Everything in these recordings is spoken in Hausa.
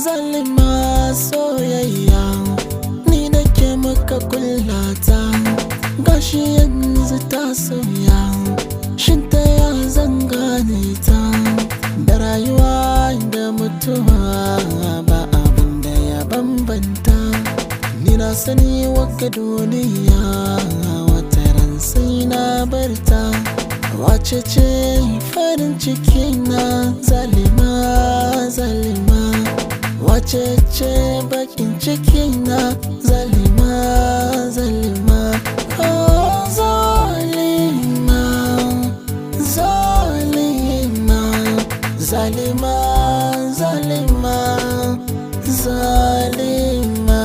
Zalima soyayya, ni da ke maka kullata, gashi yanzu ta sauya. Shin ta ya zan gane ta? Da rayuwa da mutuwa ba abin da ya bambanta. Ni na sani wagga duniya wata ran sai na barta. Wace ce farin ciki na? Zalima, zalima. Wace ce bakin ciki na? Zalima, zalima. Oh, zalima, zalima, zalima, zalima, zalima.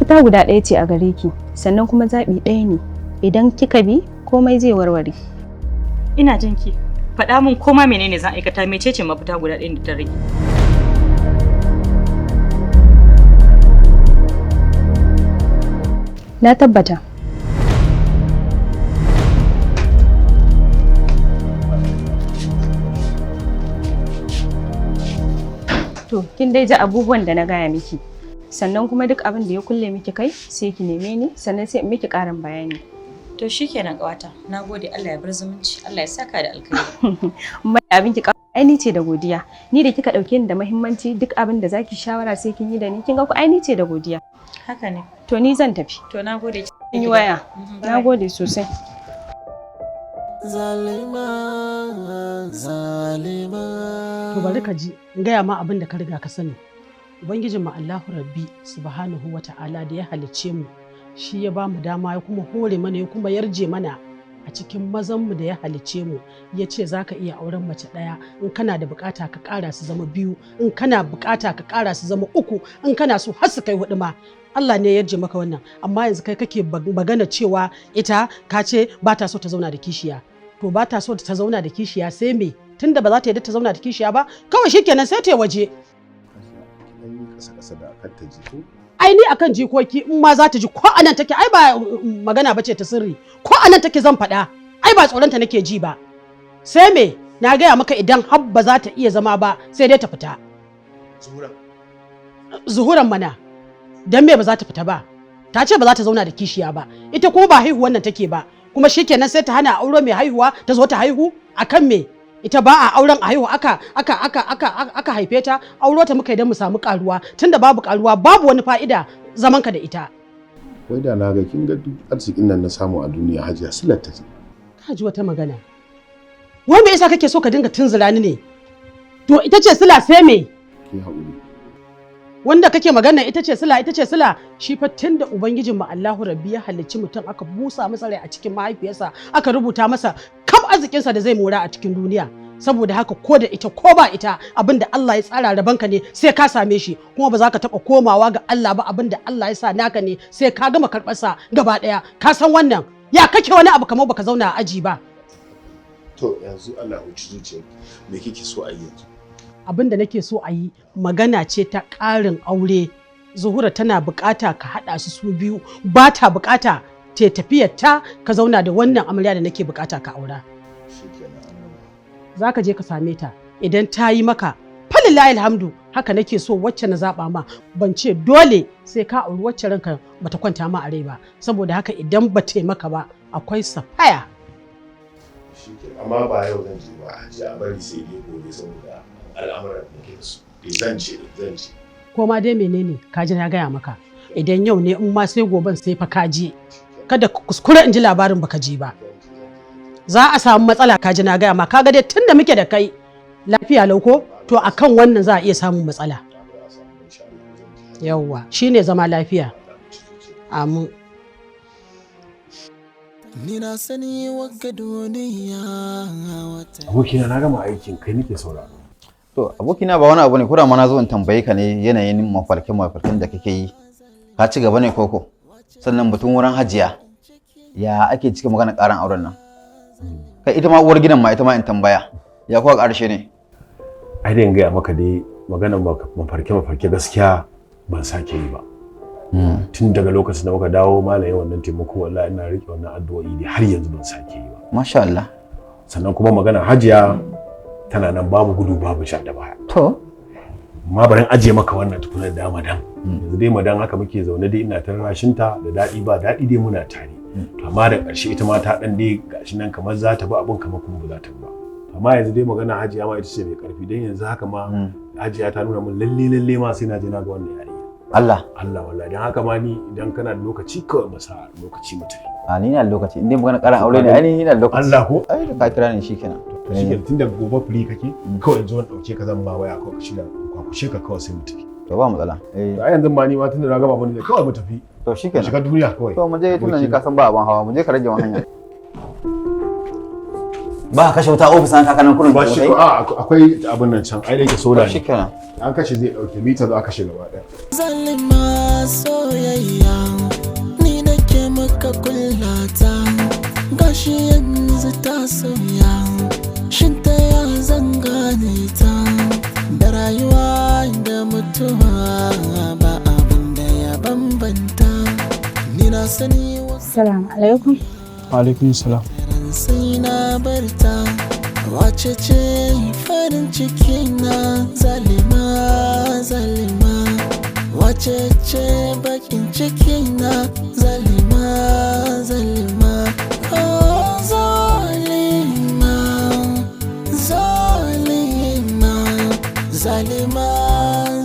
Mafita guda ɗaya ce a gare ki, sannan kuma zaɓi ɗaya ne. Idan kika bi, komai zai warware. Ina jin ki. Faɗa min koma menene zan aikata, mecece mafita guda ɗayan da ta rage. Na tabbata. To, kin dai ji abubuwan da na gaya miki. Sannan kuma duk abin da ya kulle miki kai sai ki neme ni, sannan sai in miki ƙarin bayani. To shikenan ƙawata. Nagode, Allah ya bar zumunci. Allah ya saka da alkhairi. Mai abin ki ai ni ce da godiya. Ni da kika ɗauke ni da muhimmanci, duk abin da zaki shawara sai kin yi da ni. Kin ga ku ai ni ce da godiya. Haka ne. To, ni zan tafi. To, nagode. Kin yi waya. Nagode sosai. Zalima, zalima. To, bari ka ji in gaya ma abin da ka riga ka sani. Ubangijin mu Allahu Rabbi subhanahu wa ta'ala da ya halicce mu, shi ya ba mu dama, ya kuma hore mana, ya kuma yarje mana a cikin mazan mu da ya halicce mu, ya ce za ka iya auren mace ɗaya, in kana da bukata ka ƙara su zama biyu, in kana bukata ka ƙara su zama uku, in kana so har su kai hudu ma. Allah ne ya yarje maka wannan, amma yanzu kai kake magana cewa ita ka ce ba ta so ta zauna da kishiya. To, ba ta so ta zauna da kishiya sai me? Tunda ba za ta yarda ta zauna da kishiya ba, kawai shikenan sai ta yi waje. Kasa kasa da akan ta ji ko? Ai ni akan jikoki, in ma za ta ji, ko anan take, ai ba magana bace ta sirri, ko anan take zan faɗa. Ai ba tsoronta nake ji ba. Sai me? Na gaya maka, idan har ba za ta iya zama ba, sai dai ta fita. Zuhura? Zuhuran mana. Dan me ba za ta fita ba? Ta ce ba za ta zauna da kishiya ba, ita kuma ba haihuwan nan take ba, kuma shikenan sai ta hana aure mai haihuwa ta zo ta haihu? Akan me? Ita ba a auren a haihu aka haife ta? Auro ta muka idan mu samu karuwa. Tunda babu karuwa, babu wani fa'ida zaman ka da ita. Wai da na ga kin ga duk arzikin nan na samu a duniya, Hajiya, silar ta ce. Ka ji wata magana. Wai me yasa kake so ka dinga tunzura ni ne? To, ita ce sila, sai me? Ki haƙuri. Wanda kake magana ita ce sila, ita ce sila, shi fa tunda ubangijin mu Allahu Rabbi ya halicci mutum, aka busa masa rai a cikin mahaifiyarsa, aka rubuta masa kam arzikinsa da zai mora a cikin duniya. Saboda haka, ko da ita ko ba ita, abin da Allah ya tsara rabanka ne sai ka same shi, kuma ba za ka taɓa komawa ga Allah ba, abin da Allah ya sa naka ne sai ka gama karɓarsa gaba ɗaya. Ka san wannan. Ya kake wani abu kamar baka zauna a aji ba? To, yanzu Allah huci zuciyarki, me kike so a yi yanzu? Abin da nake so a yi, magana ce ta ƙarin aure. Zuhura tana bukata ka haɗa su su biyu, ba ta bukata ta tafiyar ta, ka zauna da wannan amarya da nake bukata ka aura. Shikenan, an gama. Za ka je ka same ta, idan ta yi maka, falillahi alhamdu, haka nake so wacce na zaba ma. Ban ce dole sai ka auri wacce ranka bata kwanta ma a rai ba. Saboda haka, idan ba ta maka ba, akwai Safaya. Shikenan, amma ba yau zan je ba, Hajiya, a bari sai dai gobe saboda al'amuran da nake da su. Eh, zan je, zan je. Ko ma dai menene, ka ji na gaya maka, idan yau ne, in ma sai goben, sai fa ka je. Kada ka kuskure in ji labarin baka je ba, za a samu matsala. Ka ji na gaya ma. Kaga dai tunda muke da kai lafiya lau ko? To, akan wannan za a iya samun matsala. Yawwa, shine zama lafiya. Amin. Ni na sani wagga duniya wata Abokina, na gama aikin, kai nake sauraro. To abokina, ba wani abu ne, kura ma na zo in tambaye ka ne yanayin mafarkin mafarkin da kake yi. Ka ci gaba ne koko? Sannan batun wurin hajiya. Ya ake cika magana ƙaran auren nan? Kai, ita ma uwar gidan ma, ita ma in tambaya. Ya kuwa ƙarshe ne? Ai dai in gaya maka dai, maganar mafarke mafarke gaskiya ban sake yi ba. Tun daga lokacin da muka dawo malaye wannan taimako, wallahi ina rike wannan addu'o'i ne, har yanzu ban sake yi ba. Masha Allah. Sannan kuma magana hajiya tana nan, babu gudu babu sha da baya. To. Amma bari in ajiye maka wannan tukuna da madan. Yanzu dai madan haka muke zaune dai, ina ta rashinta da daɗi ba daɗi dai muna tare. To amma da ƙarshe ita ma ta ɗan dai gashi nan kamar za ta bi abun, kamar kuma ba za ta bi ba. Amma yanzu dai magana hajiya ma ita ce mai ƙarfi, don yanzu haka ma hajiya ta nuna min lalle lalle ma sai na je na ga wannan yarinya. Allah. Allah, wallahi. Don haka ma ni idan kana da lokaci kawai mu sa lokaci mu tafi. A ni na da lokaci, in dai magana ƙaran aure ne, ai ni na da lokaci. Allah ko? Ai da ka kira ni shikenan. To shikenan, tunda gobe free kake, kawai yanzu wani ɗauke ka zan ma waya, kawai ka shirya kwakushe ka kawai sai mu tafi. To ba matsala. Eh. To ai yanzu ma ni ma tunda na gama abin da kawai mu tafi. To shikenan. Shiga duniya kawai. To mu je, tunda ni ka san ba abin hawa, mu je ka rage wa hanya. Ba ka kashe wuta ofis an kaka nan kurin. Ba shi ko a akwai abin nan can, ai da yake sola ne. Shikenan. An kashe zai dauke mita, za a kashe gaba daya. Zalima soyayya, ni nake maka kullata, gashi yanzu ta sauya. Shin ta ya zan gane ta? Da rayuwa da mutuwa ba abin da ya bambanta. Ni na sani wasu Assalamu alaikum. Alaikum salam. sai na barta. Wace ce farin ciki na? Zalima, zalima. Wace ce bakin ciki na? Zalima, zalima. Oh zalima, zalima, zalima,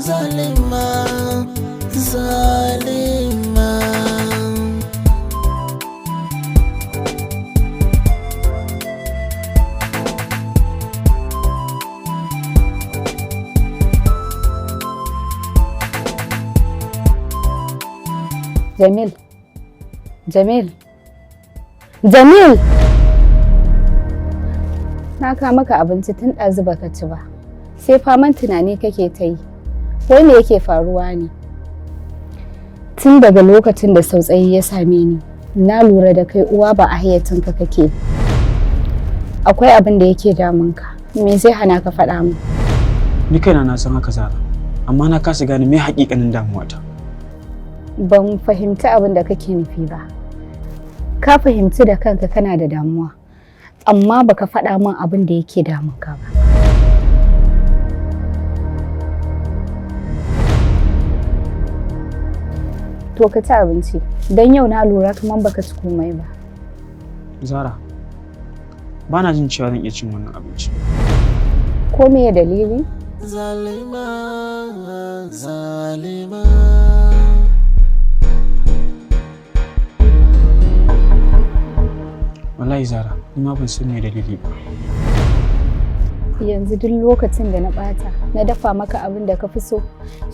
zalima, zalima. Jamil. Jamil. Jamil! Na ka maka abinci tun ɗazu baka ci ba. Sai faman tunani kake ta yi. Wai me yake faruwa ne? Tun daga lokacin da sautsayi ya same ni, na lura da kai uwa ba a hayyacinka kake. Akwai abin da yake damunka. Me zai hana ka faɗa min? Ni kaina na san haka Zara, amma na kasa gane me haƙiƙanin damuwata. Ban fahimci abin da kake nufi ba. Ka fahimci da kanka kana da damuwa, amma baka faɗa min abin da yake damunka ba. To ka ci abinci, don yau na lura kamar baka ci komai ba. Zara, ba na jin cewa zan iya cin wannan abinci. Ko me dalili? Zalima, zalima. Wallahi Zara, ni ma ban san me dalili ba. Yanzu duk lokacin da na ɓata, na dafa maka abin da ka fi so,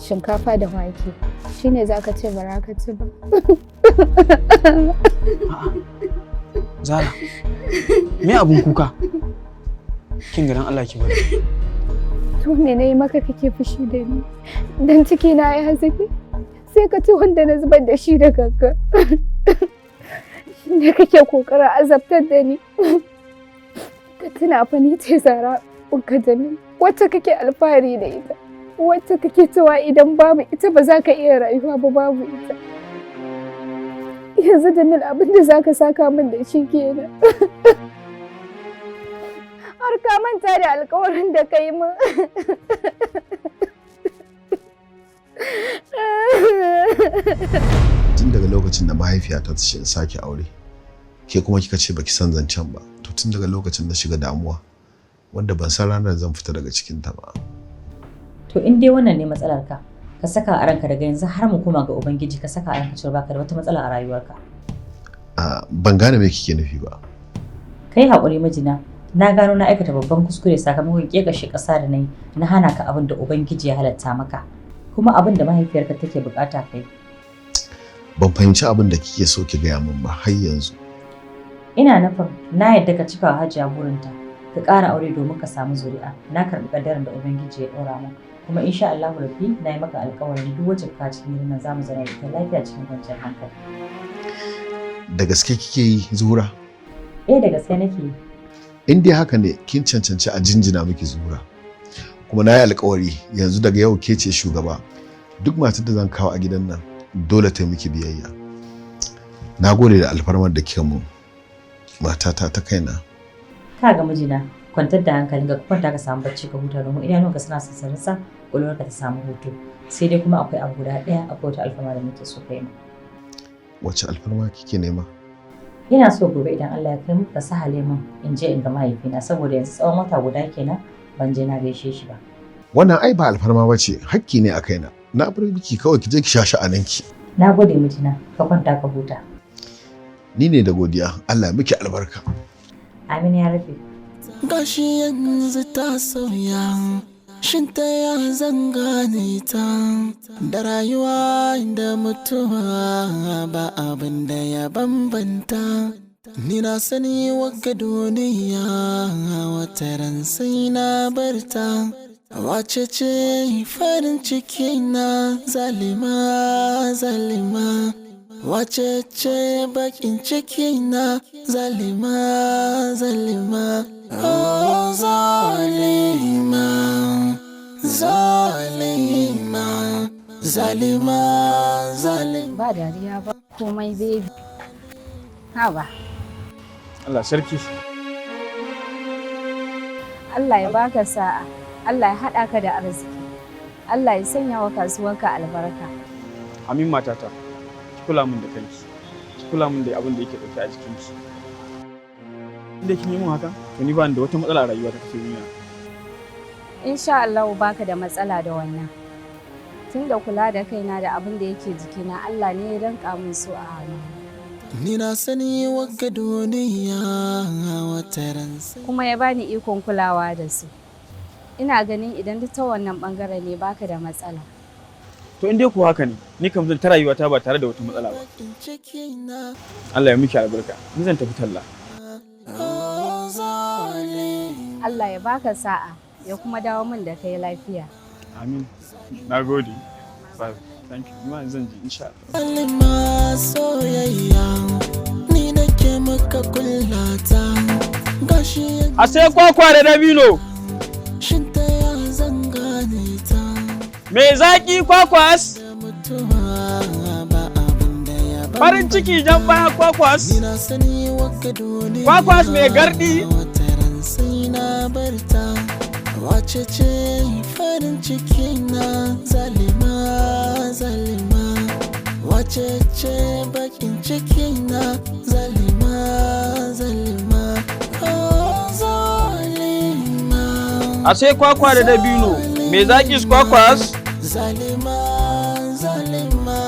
shinkafa da wake, shine za ka ce bara ka ci ba. Zara, me abun kuka? Kin ga dan Allah ki bari. To me na yi maka kake fushi da ni? Dan ciki na ya zube? Sai ka ci wanda na zubar da shi da kanka. Shi ne kake kokarin azabtar da ni. Ka tuna fa ni ce Zara ka Jamil, wacce kake alfahari da ita, wacce kake cewa idan babu ita ba za ka iya rayuwa ba babu ita. Yanzu Jamil, abin da za ka saka min da shi kenan. Har ka manta da alkawarin da ka yi min. Tun daga lokacin da mahaifiyata ta ce in sake aure, ke kuma kika ce baki san zancen ba, to tun daga lokacin na shiga damuwa wanda ban san ranar zan fita daga cikin ta ba. To in dai wannan ne matsalar ka, ka saka a ranka daga yanzu har mu koma ga Ubangiji, ka saka a ranka cewa baka da wata matsala a rayuwarka. Ah, ban gane me kike nufi ba. Kai haƙuri mijina, na gano na aikata babban kuskure sakamakon ƙeƙashe ƙasa da na yi na hana ka abin da Ubangiji ya halatta maka. Kuma abin da mahaifiyarka take bukata kai. Ban fahimci abin da kike so ki gaya min ba har yanzu. Ina nufin na yadda ka cika wa Hajiya burinta, ka ƙara aure domin ka samu zuri'a. Na karɓi ƙaddarar da Ubangiji ya ɗora min. Kuma insha Allah Rabbi na yi maka alƙawarin duk wacce ka cikin gidan nan zamu zauna da ita lafiya cikin kwanciyar hankali. Da gaske kike yi, Zuhura? Eh, da gaske nake yi. In dai haka ne, kin cancanci a jinjina miki, Zuhura. Kuma na yi alkawari yanzu, daga yau ke ce shugaba. Duk matar da zan kawo a gidan nan dole ta yi miki biyayya. Na gode da alfarmar da kika mun. Matata ta kaina. Ka ga mijina, kwantar da hankalinka, ka kwanta ka samu bacci ka huta, domin idanunka suna sassarin sa ƙwaƙwalwarka ta samu hutu. Sai dai kuma akwai abu guda ɗaya, akwai wata alfarma da nake so kai min. Wace alfarma kike nema? Ina so gobe idan Allah ya kai mu ka sahale min in je in ga mahaifina, saboda yanzu tsawon wata guda kenan ban je na gaishe shi ba. Wannan ai ba alfarma ba ce, hakki ne a kaina. Na bar miki kawai, ki je ki sha sha'aninki. Na gode mijina, ka kwanta ka huta. Ni ne da godiya, Allah ya miki albarka. Amin ya Rabbi. Gashi yanzu ta sauya, shin ta ya zan gane ta? Da rayuwa da mutuwa ba abin da ya bambanta. Ni na sani wagga duniya wata ran sai na barta. Wace ce farin ciki na, Zalima, Zalima? Wace ce bakin ciki na, Zalima, Zalima? Oh Zalima, Zalima, Zalima, Zalima. Ba dariya ba komai, baby. Haba. Allah sarki. Allah ya baka sa'a. Allah ya haɗa ka da arziki. Allah ya sanya wa kasuwarka albarka. Amin matata. Ki kula min da kanki. Ki kula min da abin da yake dauke a jikinki. Inda kin yi min haka, to ni ba ni da wata matsala a rayuwa ta duniya. Insha Allah baka da matsala da wannan. Tunda kula da kaina da abin da yake jikina Allah ne ya danka min su a hannu. Ni na sani wagga duniya wata ran sai Kuma ya bani ikon kulawa da su. Ina ganin idan duk ta wannan bangaren ne, baka da matsala. To in dai ku haka ne, ni kam zan ta rayuwata ba tare da wata matsala ba. Bakin ciki na. Allah ya miki albarka. Ni zan tafi talla. Oh Zalima. Allah ya baka sa'a ya kuma dawo min da kai lafiya. Amin. Na gode. Bye. Thank you. Ni ma zan ji insha Allah. Zalima soyayya ni nake maka kullata, gashi A sai kwakwa da dabino. Shin ta ya zan gane ta? Me zaki kwakwas. Da mutuwa ba abin da ya Farin ciki jan baya kwakwas. Ni na sani wagga duniya Kwakwas mai gardi. wata ran sai na barta. Wace ce farin ciki na, Zalima, Zalima? Wace ce bakin ciki na, Zalima, Zalima? Oh Zalima. A sai kwakwa da dabino. Me zaki kwakwas. Zalima, Zalima.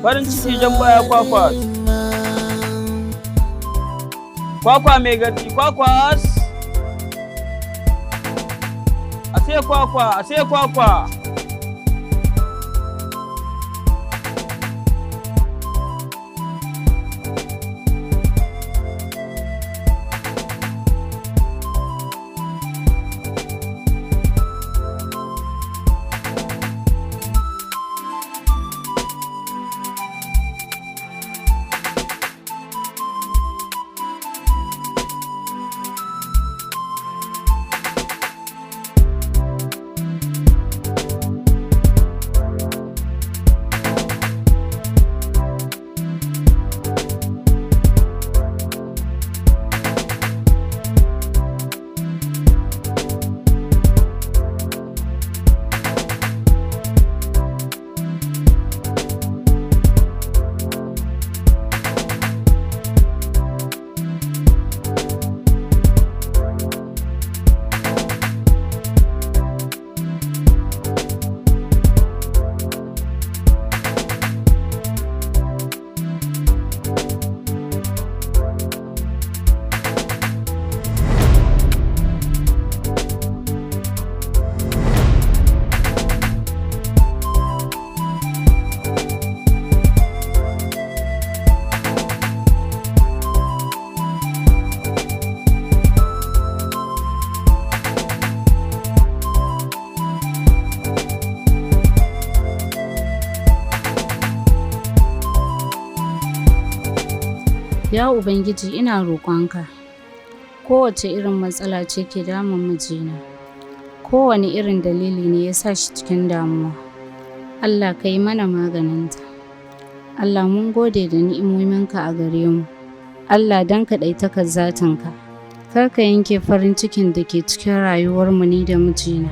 Farin ciki jan baya kwakwas. Kwakwa mai gardi kwakwas. A sai kwakwa, a sai kwakwa. Ya Ubangiji ina roƙonka, kowace irin matsala ce ke damun mijina, kowane irin dalili ne ya sa shi cikin damuwa. Allah ka yi mana maganinta. Allah mun gode da ni'imominka a gare mu. Allah don ka ɗaitakar zatinka, kar ka yanke farin cikin da ke cikin rayuwarmu ni da mijina.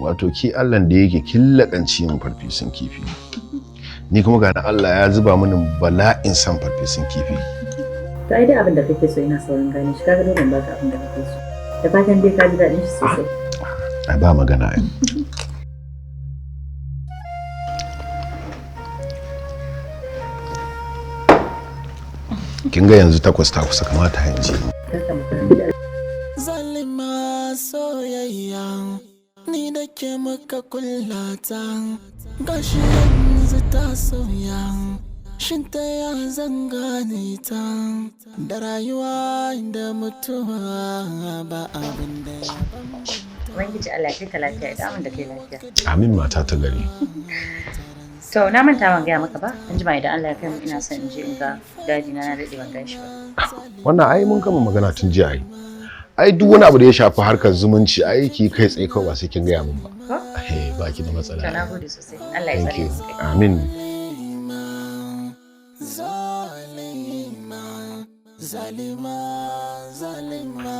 Wato ki Allah da yake killakanci yin farfesun kifi, ni kuma ga Allah ya zuba mini bala'in san farfesun kifi. To ai dai abin da kake so ina saurin gane shi, kaga dole in baka abin da kake so. Da fatan dai ka ji daɗin shi sosai. Ai ba magana ai. Kin ga yanzu 8 ta kusa, kamata yanzu. Zalima soyayya ni da ke muka kullata, gashi yanzu ta sauya, shin ta ya zan gane ta, da rayuwa da mutuwa ba abin da ya Ubangiji Allah ya kai ka lafiya, ya damun da kai lafiya. Amin mata ta gari. To na manta ban gaya maka ba, an jima idan Allah ya kai mu ina son in je in ga daji na, na daɗe ban gan shi ba. Wannan ai mun gama magana tun jiya ai. Ai duk wani abu da ya shafi harkar zumunci ai ki kai tsaye kawai ba sai kin gaya min ba. Eh ba ki da matsala. To na gode sosai. Allah ya Thank tsare you. mu. Amin. Zalima, zalima, zalima,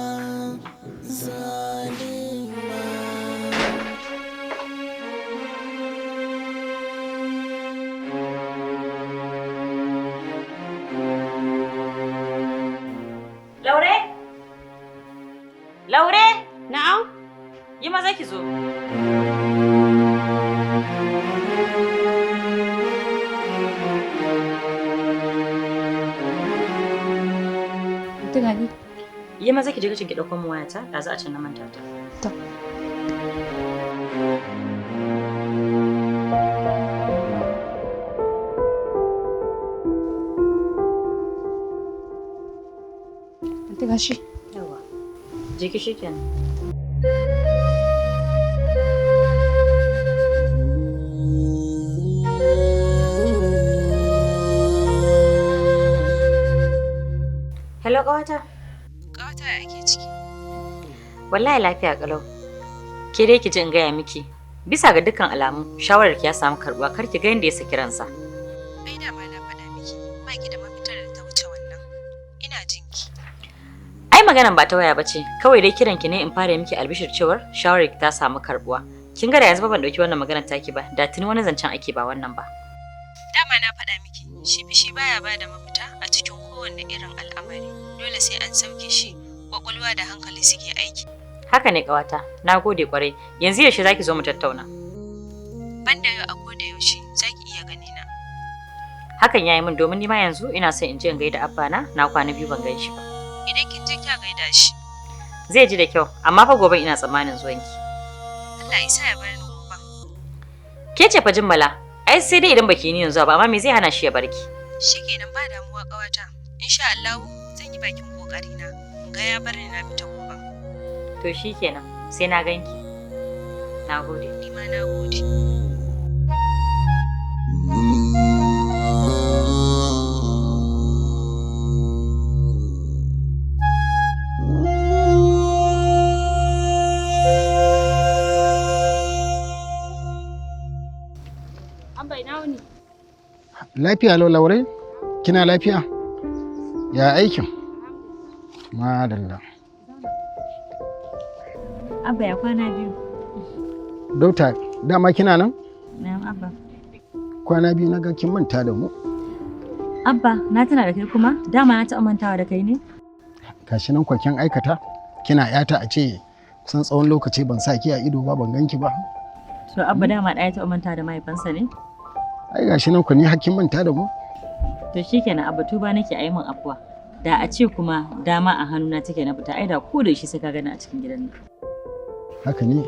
zalima. Laure? Laure? Na'am? Yi maza ki zo. Tunani. Yi maza ki je kicin ki ɗauko min wayata, ɗazu a can na manta ta. To. Anti gashi. Yawa. Je ki shikenan. Hello ƙawata. Ƙawata ya ake ciki. Wallahi lafiya ƙalau. Ke dai ki ji in gaya miki. Bisa ga dukkan alamu, shawarar ki ya samu karɓuwa, kar ki ga yanda ya saki ransa. Ai dama na faɗa miki, ba ki da mafitar da ta wuce wannan. Ina jinki. Ai maganan ba ta waya bace, kawai dai kiran ki ne in fara miki albishir cewar shawarar ki ta samu karbuwa. Kin ga da yanzu ba ban dauki wannan maganar taki ba, da tuni wani zancen ake ba wannan ba. Dama na faɗa miki, shi fishi baya ba da mafita a cikin kowanne irin al'amari. Dole sai an sauke shi, kwakwalwa da hankali suke aiki. Haka ne kawata, na gode kwarai. Yanzu yaushe zaki zo mu tattauna? Banda yau a koda yaushe zaki iya gani na. Hakan yayi min domin ni ma yanzu ina son in je in gaida abba na, na kwana biyu ban gan shi ba. Idan kin je kya gaida shi. Zai ji da kyau, amma fa gobe ina tsammanin zuwanki. Allah ya sa ya bar ni gobe. Ke ce fa Jimmala, ai sai dai idan baki yi ni yanzu ba, amma me zai hana shi ya barki? Shikenan ba damuwa ƙawata. Insha Allah zan yi bakin kokari na. In ga ya bar ni na fita gobe. To shikenan, sai na ganki. Na gode. Ni ma na gode. Abba, ina wuni? Lafiya lau, Laure? Kina lafiya? Ya aikin? Madalla. Abba, ya kwana biyu? Dauta, dama kina nan? Na'am, Abba. Kwana biyu na ga kin manta da mu. Abba, na tana da kai kuma? Dama na taɓa mantawa da kai ne? Gashi nan kwakin aikata? Kina yata a ce kusan tsawon lokaci ban sa ki a ido ba, ban ganki ba. To Abba, dama ɗaya taɓa mantawa da mahaifansa ne? Ai gashi nan ku ni hakkin manta da mu. To shikenan Abba, tuba nake, a yi min afuwa. Da a ce kuma dama a hannuna take na fita, ai da ko da shi sai ka gani a cikin gidan nan. Haka ne.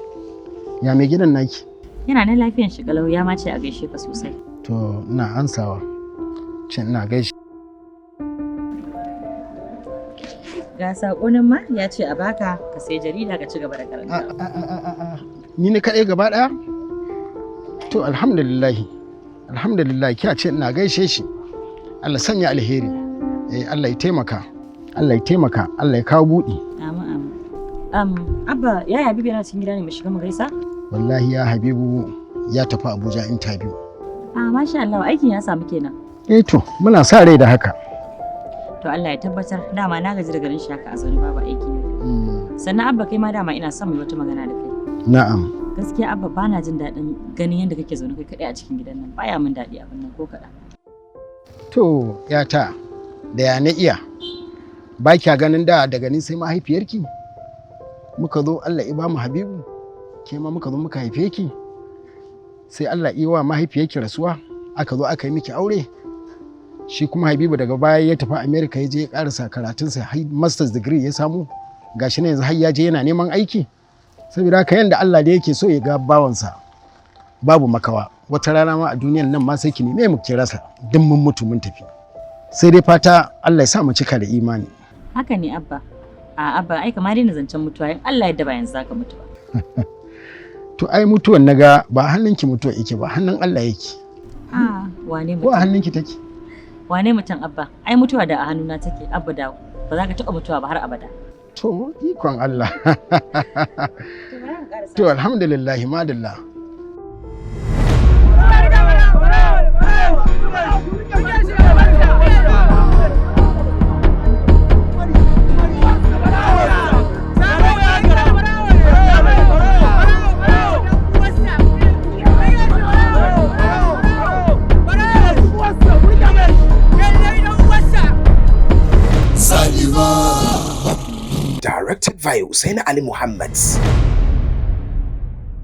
Ya mai gidan naki? Yana nan, lafiyan shi kalau, ya ma ce a gaishe ka sosai. To ina ansawa. Ce ina gaishe. Ga saƙo nan ma, ya ce a baka ka sai jarida ka ci gaba da karanta. Ni ne kaɗai gaba ɗaya? To alhamdulillah. Alhamdulillah, kiya ce ina gaishe shi. Allah sanya alheri. Eh, Allah ya taimaka. Allah ya taimaka. Allah ya kawo buɗi. Amin, amin. Abba, yaya Habibu yana cikin gida ne, mu shiga mu gaisa? Wallahi ya Habibu ya tafi Abuja interview. Ah, masha Allah, aikin ya samu kenan. Eh to, muna sa rai da haka. To Allah ya tabbatar, dama na gaji da garin shi haka a zaune babu aiki. Sannan Abba, kai ma dama ina son mu yi wata magana da kai. Na'am. Gaskiya Abba, bana jin daɗin ganin yadda kake zaune kai kaɗai a cikin gidan nan. Baya min daɗi abin nan ko kaɗan. To yata, da ya na iya? Ba kya ganin da daga ni sai mahaifiyarki? Muka zo Allah ya ba mu Habibu, ke ma muka zo muka haife ki. Sai Allah ya wa mahaifiyarki rasuwa, aka zo aka yi miki aure. Shi kuma Habibu daga baya ya tafi America, ya je ya karasa karatunsa har masters degree ya samu. Gashi na yanzu har ya je yana neman aiki. Saboda haka yanda Allah da yake so ya ga bawansa babu makawa. Wata rana ma a duniyan nan ma sai ki neme mu ki rasa, duk mun mutu mun tafi. Sai dai fata Allah ya sa mu cika da imani. Haka ne, Abba. A Abba, ai kamar daina zancen mutuwa, in Allah yadda ba yanzu zaka mutu ba. To ai mutuwan naga ba hannunki mutuwa yake ba, hannun Allah yake. Ah, wane Ko a mutum? hannunki take? Wane mutum, Abba? Ai mutuwa da a hannuna take, Abba, da ba za ka taɓa mutuwa ba har abada. To ikon Allah. To alhamdulillah, madalla. Zalima. Directed by Hussein Ali Muhammad.